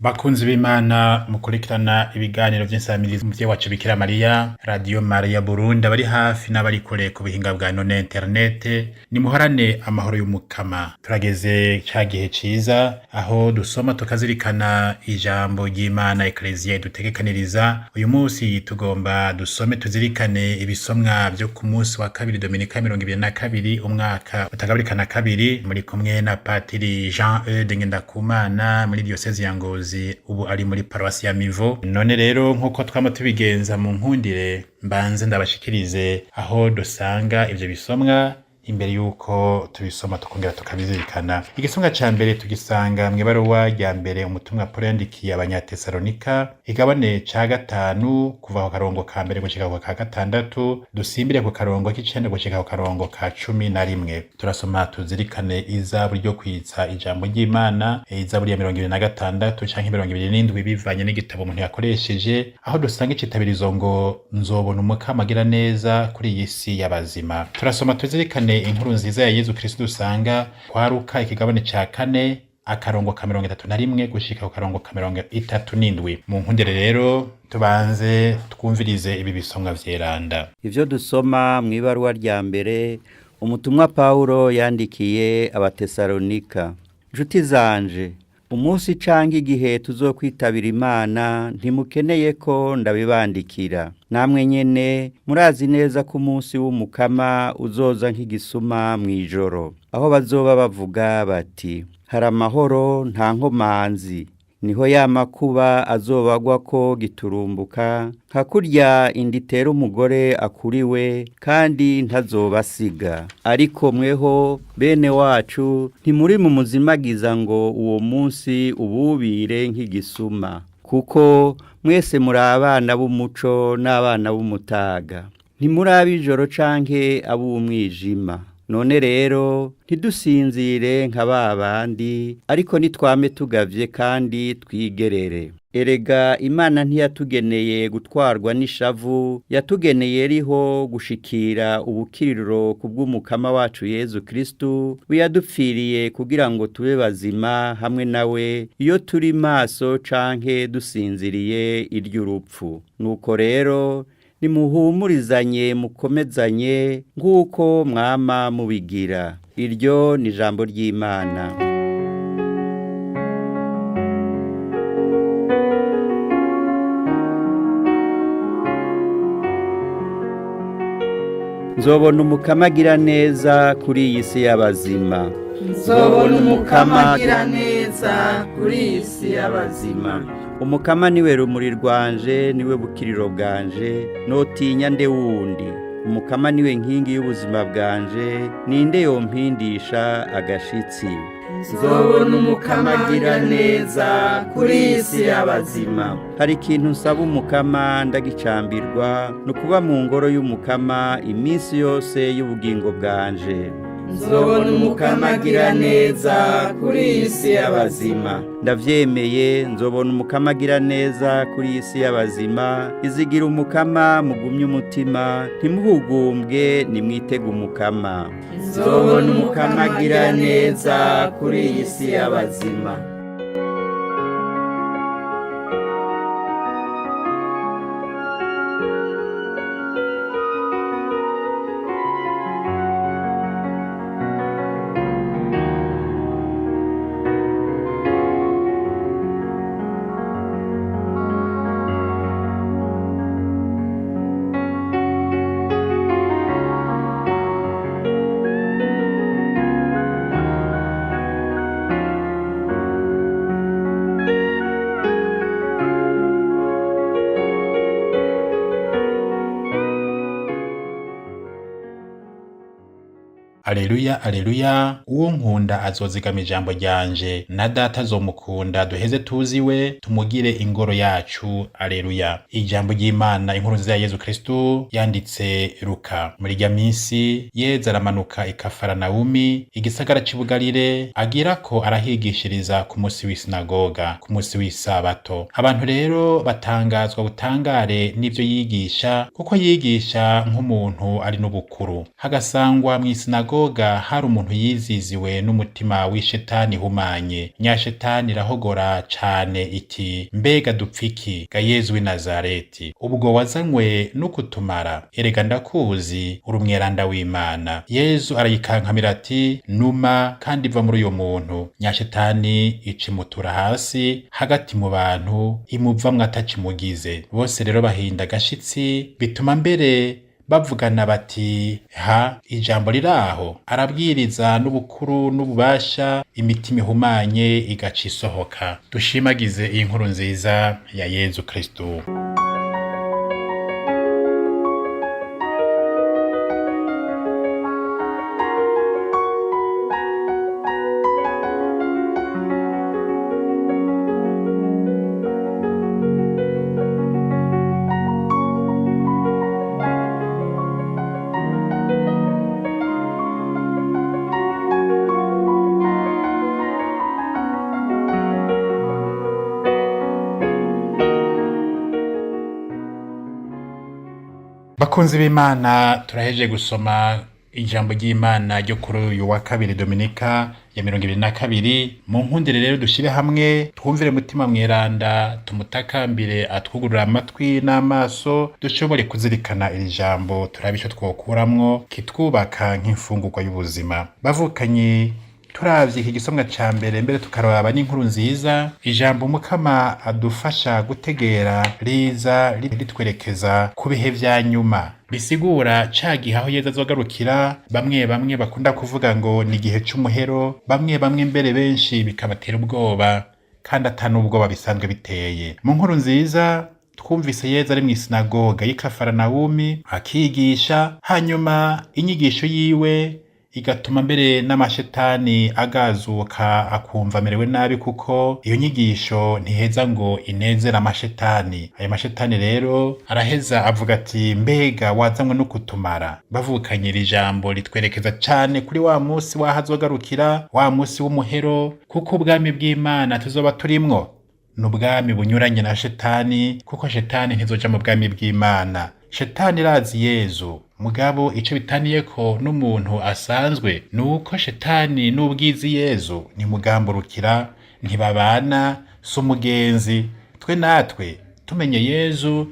Bakunzi b'Imana mukurikirana ibiganiro vy'insamirizi umuvyeyi wacu Bikira Mariya, Radio Maria Burundi, abari hafi n'abari kure ku buhinga bwa none interinete, nimuhorane amahoro y'Umukama. Turageze ca gihe ciza aho dusoma tukazirikana ijambo ry'Imana Eklezia idutegekaniriza. Uyu munsi tugomba dusome tuzirikane ibisomwa vyo ku munsi wa kabiri Dominika 2022 umwaka utagaburikana kabiri. Muri kumwe na Patiri Jean Eudes Ngendakumana muri diyosezi ya Ngozi, ubu ari muri paruwasi ya Mivo. None rero nk'uko twama tubigenza, mu nkundire mbanze ndabashikirize aho dusanga ivyo bisomwa imbere yuko tubisoma tukongera tukabizirikana. Igisomwa ca mbere tugisanga mw'ibaruwa rya mbere umutumwa Paul yandikiye Abanyatesalonika, igabane ca gatanu, kuva ku karongo ka mbere gushika ku ka gatandatu, dusimbire ku karongo k'icenda gushika ku karongo ka 11. Turasoma tuzirikane izaburi ryo kwitsa ijambo ry'Imana, izaburi ya 26 canke 27 bivanye n'igitabo umuntu yakoresheje, aho dusanga icitabirizo ngo nzobona Umukama agira neza kuri iyi si y'abazima. Turasoma tuzirikane inkuru nziza ya Yezu Kristo dusanga kwa Luka, ikigabane ca kane, akarongo ka 31 gushika ku karongo ka 37. Mu nkundire rero tubanze twumvirize ibi bisomwa vyeranda. Ivyo dusoma mw'ibaruwa rya mbere umutumwa Paulo yandikiye Abatesalonika. Nshuti zanje, umunsi canke igihe tuzokwitabira Imana ntimukeneye ko ndabibandikira. Namwe nyene murazi neza ko umunsi w'Umukama uzoza nk'igisuma mw'ijoro, aho bazoba bavuga bati hari amahoro nta nkomanzi, niho ya makuba azobagwa ko giturumbuka nka kurya inda itera umugore akuriwe, kandi ntazobasiga. Ariko mweho bene wacu ntimuri mu muzimagiza ngo uwo munsi ububire nk'igisuma, kuko mwese muri abana b'umuco n'abana b'umutaga, ntimuri ab'ijoro canke ab'umwijima. None rero ntidusinzire nka ba bandi, ariko nitwame tugavye kandi twigerere. Erega Imana ntiyatugeneye gutwarwa n'ishavu, yatugeneye riho gushikira ubukiriro kubw'Umukama wacu Yezu Kristu, wiyadupfiriye kugira ngo tube bazima hamwe nawe iyo turi maso canke dusinziriye iry'urupfu. Nuko rero nimuhumurizanye mukomezanye nk'uko mwama mubigira. Iryo ni ijambo ry'Imana. Nzobona Umukama agira neza kuri iyi si y'abazima. Nzobona Umukama agira neza kuri iyi si y'abazima. Umukama niwe rumuri rwanje, niwe bukiriro bwanje, notinya nde wundi? Umukama niwe nkingi y'ubuzima bwanje, ninde yompindisha agashitsi? Nzobona Umukama agira neza kuri iyi si y'abazima. Hari ikintu nsaba Umukama ndagicambirwa, ni ukuba mu ngoro y'Umukama iminsi yose y'ubugingo bwanje. Nzobona Umukama agira neza kuri iyi si y'abazima. Ndavyemeye, nzobona Umukama agira neza kuri iyi si y'abazima. Izigira Umukama mugumye umutima, ntimuhugumbwe, nimwitege Umukama. Nzobona Umukama agira neza kuri iyi si y'abazima. Aleluya, aleluya! Uwo nkunda azozigama ijambo ryanje, na Data azomukunda, duheze tuziwe tumugire ingoro yacu. Aleluya. Ijambo ry'Imana, inkuru nziza ya Yezu Kristu yanditse Luka. Muri irya minsi Yezu aramanuka i Kafaranawumi, igisagara c'i Bugalile, agirako arahigishiriza ku musi w'isinagoga, ku musi w'isabato. Abantu rero batangazwa butangare n'ivyo yigisha, kuko yigisha nk'umuntu ari n'ubukuru. Hagasangwa mw'isinagoga mw'isinagoga hari umuntu yiziziwe n'umutima w'ishetani ihumanye. Nyashetani irahogora cane iti: mbega dupfiki ga Yezu w'i Nazareti? Ubwo wazanywe no kutumara? Erega ndakuzi, uri umweranda w'Imana. Yezu arayikankamira ati: numa kandi iva muri uyo muntu. Nyashetani icimutura hasi hagati mu bantu, imuvamwo atacimugize. Bose rero bahinda agashitsi, bituma mbere bavugana bati: ha, ijambo riraho, arabwiriza n'ubukuru n'ububasha, imitima ihumanye igaca isohoka. Dushimagize iyi nkuru nziza ya Yezu Kristu. Bakunzi b'Imana, turaheje gusoma ijambo ry'Imana ryo kuri uyu wa kabiri, Dominika ya 22. Mu nkundire rero dushire hamwe, twumvire Mutima Mweranda, tumutakambire atwugurura amatwi n'amaso, dushobore kuzirikana iri jambo, turabe ico twokuramwo kitwubaka nk'imfungurwa y'ubuzima. Bavukanye, turavye iki gisomwa ca mbere, mbere tukaraba n'inkuru nziza, ijambo Umukama adufasha gutegera riza ritwerekeza ku bihe vya nyuma, bisigura ca gihe aho Yezu azogarukira. Bamwe bamwe bakunda kuvuga ngo ni igihe c'umuhero, bamwe bamwe mbere benshi bikabatera ubwoba, kandi ata n'ubwoba bisanzwe biteye. Mu nkuru nziza twumvise Yezu ari mw'isinagoga y'i Kafaranawumi akigisha, hanyuma inyigisho yiwe igatuma mbere n'amashetani agazuka, akumva amerewe nabi, kuko iyo nyigisho ntiheza ngo inezere amashetani. Ayo mashetani rero araheza avuga ati: mbega wazanywe no kutumara? Bavukanye, iri jambo ritwerekeza cane kuri wa musi w'aho azogarukira, wa musi w'umuhero, kuko ubwami bw'Imana tuzoba turimwo ni ubwami bunyuranye na shetani, kuko shetani ntizoja mu bwami bw'Imana. Shetani irazi Yezu, mugabo ico bitaniyeko n'umuntu asanzwe ni uko shetani n'ubwizi Yezu ntimugamburukira, ntibabana, si umugenzi. Twe natwe tumenye Yezu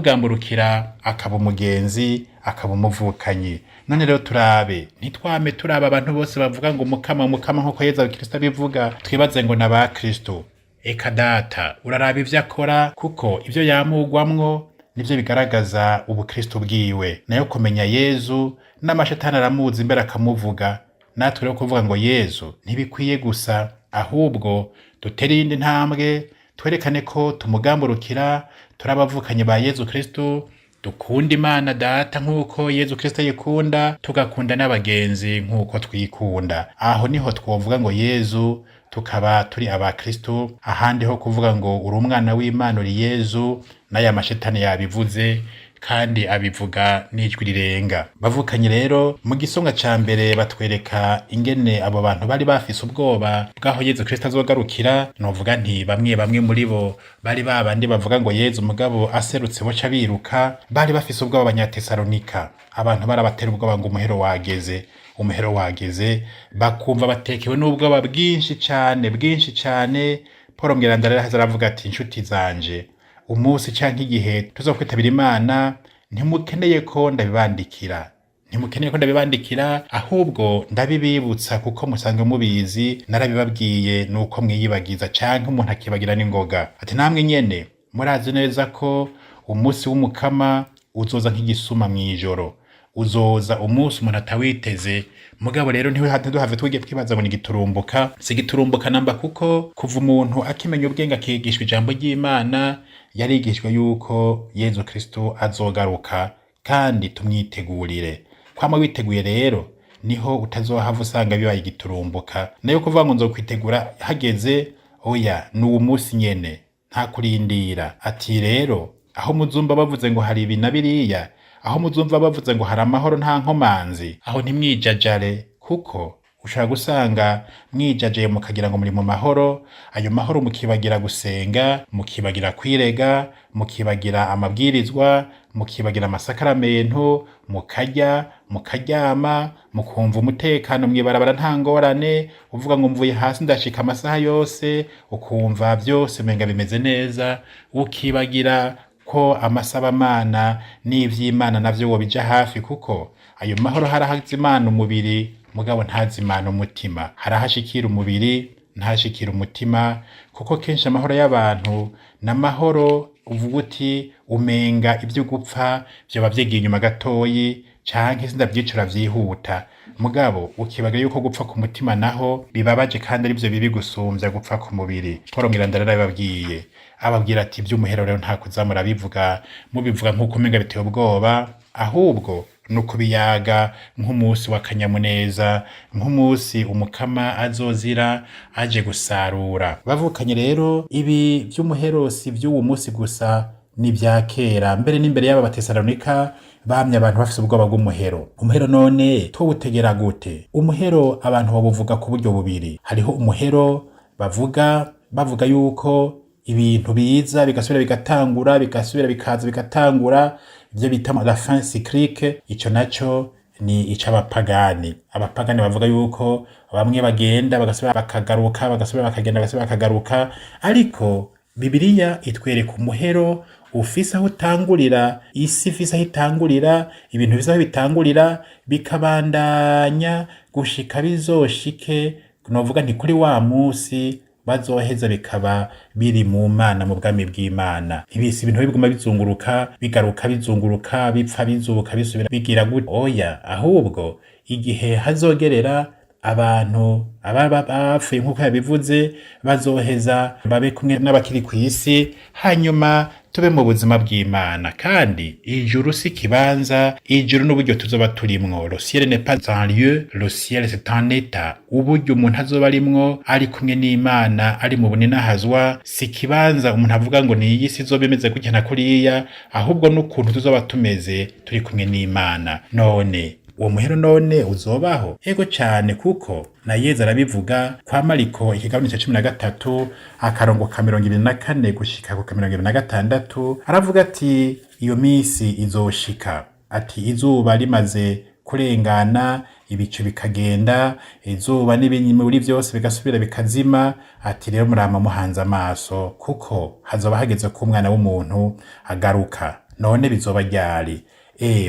turamugamburukira, akaba umugenzi, akaba umuvukanyi. None rero turabe, ntitwame turaba abantu bose bavuga ngo Mukama, Mukama, nk'uko Yezu Kristo abivuga, twibaze ngo ni aba Kristo. Eka data, uraraba ivyo akora, kuko ivyo yamugwamwo nivyo bigaragaza ubukristo bwiwe. Nayo kumenya Yezu, n'amashetani aramuzi imbere akamuvuga. Natwe rero kuvuga ngo Yezu ntibikwiye gusa, ahubwo dutere iyindi ntambwe, twerekane ko tumugamburukira, turi abavukanye ba Yezu Kristo, dukunda Imana Data nk'uko Yezu Kristo yikunda, tugakunda n'abagenzi nk'uko twikunda. Aho niho twovuga ngo Yezu, tukaba turi abakristo. Ahandi ho kuvuga ngo uri umwana w'Imana, uri Yezu, n'aya mashetani yabivuze, kandi abivuga n'ijwi rirenga. Bavukanye rero, mu gisonga ca mbere batwereka ingene abo bantu bari bafise ubwoba bw'aho Yezu Kristo azogarukira. Novuga nti bamwe bamwe muri bo bari babandi bavuga ngo Yezu, mugabo aserutse boca biruka. Bari bafise ubwoba Abanyatesalonika, abantu barabatera ubwoba ngo umuhero wageze, umuhero wageze, bakumva batekewe n'ubwoba bwinshi cane, bwinshi cane. Paul Mweranda rero aravuga ati: inshuti zanje, umunsi canke igihe tuzokwitabira Imana ntimukeneye ko ndabibandikira, ntimukeneye ko ndabibandikira, ahubwo ndabibibutsa kuko musanzwe mubizi, narabibabwiye, nuko mwiyibagiza canke umuntu akibagira n'ingoga. Ati namwe nyene murazi neza ko umunsi w'Umukama uzoza nk'igisuma mw'ijoro, uzoza umunsi umuntu atawiteze. Mugabo rero ntiduhave twige twibaza ngo ni giturumbuka. Si giturumbuka namba, kuko kuva umuntu akimenya ubwenge akigishwa ijambo ry'Imana, yarigishwa yuko Yezu Kristo azogaruka kandi tumwitegurire. Kwama witeguye rero niho utazohava usanga bibaye igiturumbuka. Nayo kuvuga ngo nzokwitegura hageze, oya, ni uwo munsi nyene, nta kurindira. Ati rero aho muzumva bavuze ngo hari ibi na biriya, aho muzumva bavuze ngo hari amahoro nta nkomanzi, aho ntimwijajare, kuko Ushobora gusanga mwijajaye mukagira ngo muri mu mahoro, ayo mahoro mukibagira gusenga, mukibagira kwirega, mukibagira amabwirizwa, mukibagira amasakaramentu, mukarya, mukaryama, mukumva umutekano mw'ibarabara nta ngorane, uvuga ngo mvuye hasi ndashika amasaha yose, ukumva vyose umenga bimeze neza, ukibagira ko amasabamana n'ivy'Imana navyo wobija hafi, kuko ayo mahoro harahazimana umubiri mugabo ntazimana umutima, harahashikira umubiri ntashikira umutima, kuko kenshi amahoro y'abantu n'amahoro uvuga uti umenga ivyo gupfa vyoba vyigiye inyuma gatoyi canke sindavyicura vyihuta, mugabo ukibagira yuko gupfa ku mutima naho bibabaje kandi arivyo bibi gusumvya gupfa ku mubiri. Paul Mweranda yarabibabwiye, ababwira ati ivy'umuhero rero nta kuza murabivuga, mubivuga nk'uko umenga biteye ubwoba, ahubwo ni ukubiyaga nk'umunsi w'akanyamuneza, nk'umunsi umukama azozira aje gusarura. Bavukanye rero, ibi vy'umuhero si vy'uwu munsi gusa, ni vya kera, mbere n'imbere y'aba Batesalonika bamye abantu bafise ubwoba bw'umuhero. Umuhero none tuwutegera gute? Umuhero abantu babuvuga ku buryo bubiri. Hariho umuhero bavuga yuko ibintu biza bigasubira bigatangura, bigasubira bikaza bigatangura, ivyo bita la fin cyclique. Ico naco ni ic'abapagani. Abapagani bavuga yuko bamwe bagenda bagasubira bakagaruka, bagasubira bakagenda, bagasubira bakagaruka. Ariko Bibiliya itwereka umuhero ufise aho utangurira, isi ifise aho itangurira, ibintu bifise aho bitangurira, bikabandanya gushika bizoshike, novuga nti kuri wa musi bazoheza bikaba biri mu Mana, mu bwami bw'Imana. Ibisi ibintu biguma bizunguruka, bigaruka, bizunguruka, bipfa, bizuka, bisubira bigira gute? Oya, ahubwo igihe hazogerera abantu ababa bapfuye nk'uko yabivuze bazoheza babe kumwe n'abakiri kw'isi, hanyuma tube mu buzima bw'Imana. Kandi ijuru si ikibanza, ijuru n'uburyo tuzoba turimwo. Le ciel n'est pas un lieu, le ciel c'est un état. Uburyo umuntu azoba arimwo ari kumwe n'Imana, ari mu buninahazwa, si ikibanza umuntu avuga ngo ni iyi si izoba imeze gutya na kuriya, ahubwo n'ukuntu tuzoba tumeze turi kumwe n'Imana. None uwo muhero none uzobaho? Ego cane, kuko na Yezu arabivuga kwa Mariko ikigabane ca 13 akarongo ka 24 gushika ku ka 26, aravuga ati iyo misi izoshika, ati izuba rimaze kurengana, ibicu bikagenda, izuba n'ibimuri vyose bigasubira bikazima, ati rero murama muhanze amaso, kuko hazoba hageze ko umwana w'umuntu agaruka. None bizoba ryari?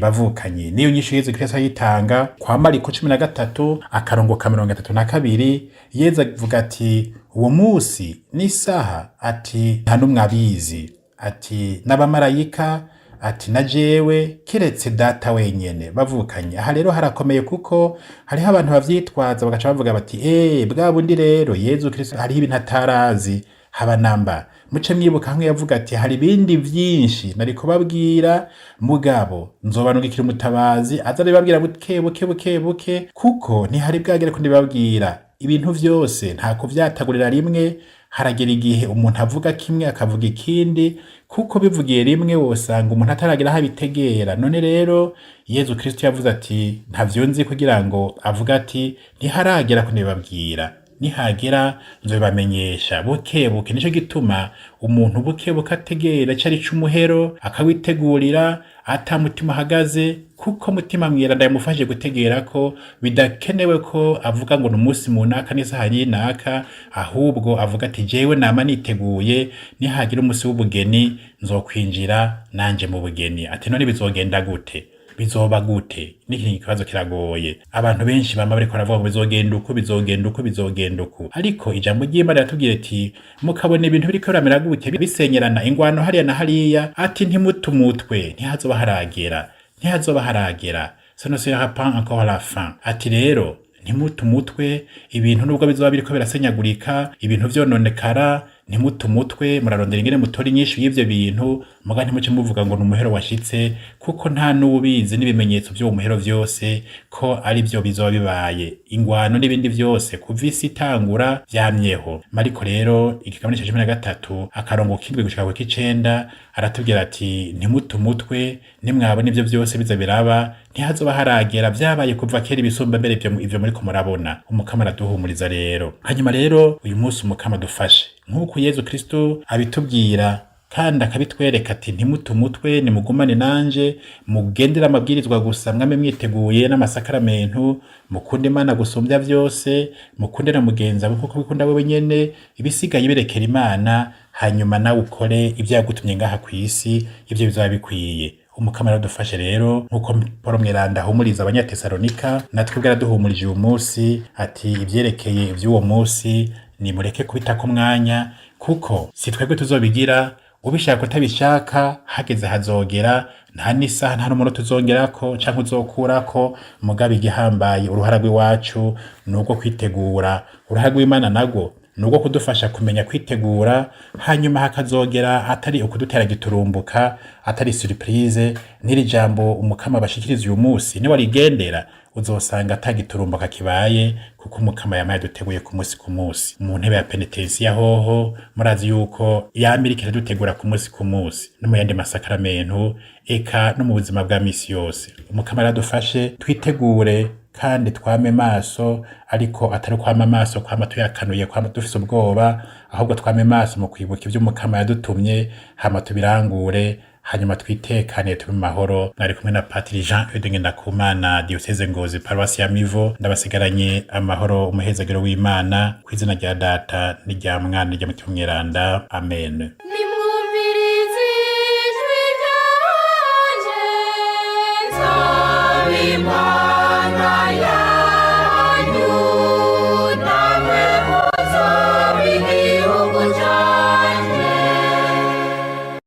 Bavukanye, niyo nyishu Yezu Kristo ayitanga kwa Mariko 13 akarongo ka 32. Yezu avuga ati uwo musi n'isaha, ati nta n'umwe abizi, ati n'abamarayika, ati na jewe, kiretse Data wenyene. Bavukanye, aha rero harakomeye, kuko hariho abantu bavyitwaza bagaca bavuga bati bwa bundi rero Yezu Kristo hariho ibintu atarazi haba namba. Muce mwibuka hamwe yavuga ati hari ibindi vyinshi nari kubabwira, mugabo nzobanungikira umutabazi aza arabibabwira buke buke buke buke, kuko ntihari bwagere ko ndibabwira ibintu vyose. Nta kuvyatagurira rimwe, haragera igihe umuntu avuga kimwe akavuga ikindi, kuko bivugiye rimwe wosanga umuntu ataragira aho abitegera. None rero Yezu Kristo yavuze ati ntavyo nzi, kugira ngo avuge ati ntiharagera ko ndibabwira, nihagera nzobibamenyesha buke buke. Nico gituma umuntu buke buke ategera cari c'umuhero, akawitegurira ata mutima ahagaze, kuko Mutima Mweranda yamufashije gutegera ko bidakenewe ko avuga ngo ni umunsi munaka n'isaha yinaka, ahubwo avuga ati jewe nama niteguye, nihagira umunsi w'ubugeni nzokwinjira nanje mu bugeni. Ati none bizogenda gute? Bizoba gute? N'iki kibazo kiragoye. Abantu benshi bama bariko baravuga ngo bizogenda uku, bizogenda uku, bizogenda uku, ariko ijambo ry'Imana riratubwira ati mukabona ibintu biriko biramera gutya, bisenyerana, ingwano hariya na hariya, ati ntimutumutwe, ntihazoba haragera, ntihazoba haragera, ce ne sera pas encore la fin. Ati rero ntimutumutwe, ibintu nubwo bizoba biriko birasenyagurika, ibintu vyononekara, ntimutumutwe, murarondera ingene mutora inyishu y'ivyo bintu, muga ntimuce muvuga ngo ni umuhero washitse, kuko nta n'ubizi n'ibimenyetso vy'uwo muhero vyose ko ari vyo bizoba bibaye. Ingwano n'ibindi vyose kuva isi itangura vyamyeho. Mariko rero ikigabane ca 13 akarongo k'indwi gushika ku k'icenda aratubwira ati ntimutumutwe, nimwabona ivyo vyose biza biraba. Ntihazoba haragera, vyabaye kuva kera ibisumba mbere ivyo muriko murabona. Umukama araduhumuriza rero. Hanyuma rero uyu munsi Umukama adufashe nk'uko Yezu Kristo abitubwira kandi akabitwereka ati: "Ntimute umutwe, nimugumane nanje, mugendere amabwirizwa gusa, mwame mwiteguye n'amasakaramentu, mukunde Imana gusumbya vyose, mukunde na mugenzi wawe kuko wikunda wewe nyene, ibisigaye birekera Imana, hanyuma nawe ukore ibyo yagutumye ngaha kw'isi, ivyo bizaba bikwiye." Umukama aradufashe rero nk'uko Paul Mweranda ahumuriza Abanyatesalonika, natwe ubwo araduhumurije uyu munsi ati: "Ivyerekeye ivy'uwo munsi nimureke kubitako umwanya, kuko si twebwe tuzobigira. Ubishaka utabishaka, hageze hazogera, nta n'isaha nta n'umunota uzongerako canke uzokurako." Mugabo igihambaye, uruhara rw'iwacu ni urwo kwitegura, uruhara rw'Imana narwo ni urwo kudufasha kumenya kwitegura, hanyuma hakazogera atari ukudutera giturumbuka, atari surprise. N'iri jambo Umukama bashikiriza uyu munsi, niwarigendera uzosanga atagiturumbuka kibaye, kuko Umukama yamaye duteguye ku munsi ku munsi. Mu ntebe ya penetensiya hoho murazi yuko yama iriko iradutegura ku munsi ku munsi, no mu yandi masakaramentu, eka no mu buzima bwa misi yose. Umukama aradufashe twitegure kandi twame maso, ariko atari kwama maso kwama tuyakanuye, kwama dufise ubwoba, ahubwo twame maso mu kwibuka ivyo Umukama yadutumye, hama tubirangure, hanyuma twitekane, tube mu mahoro. Mwari kumwe na Patiri Jean Eudes Ngendakumana, Diocese Ngozi, Paruwasi ya Mivo. Ndabasigaranye amahoro, umuhezagiro w'Imana, ku izina rya Data n'irya Mwana n'irya Mutima Mweranda. Amen.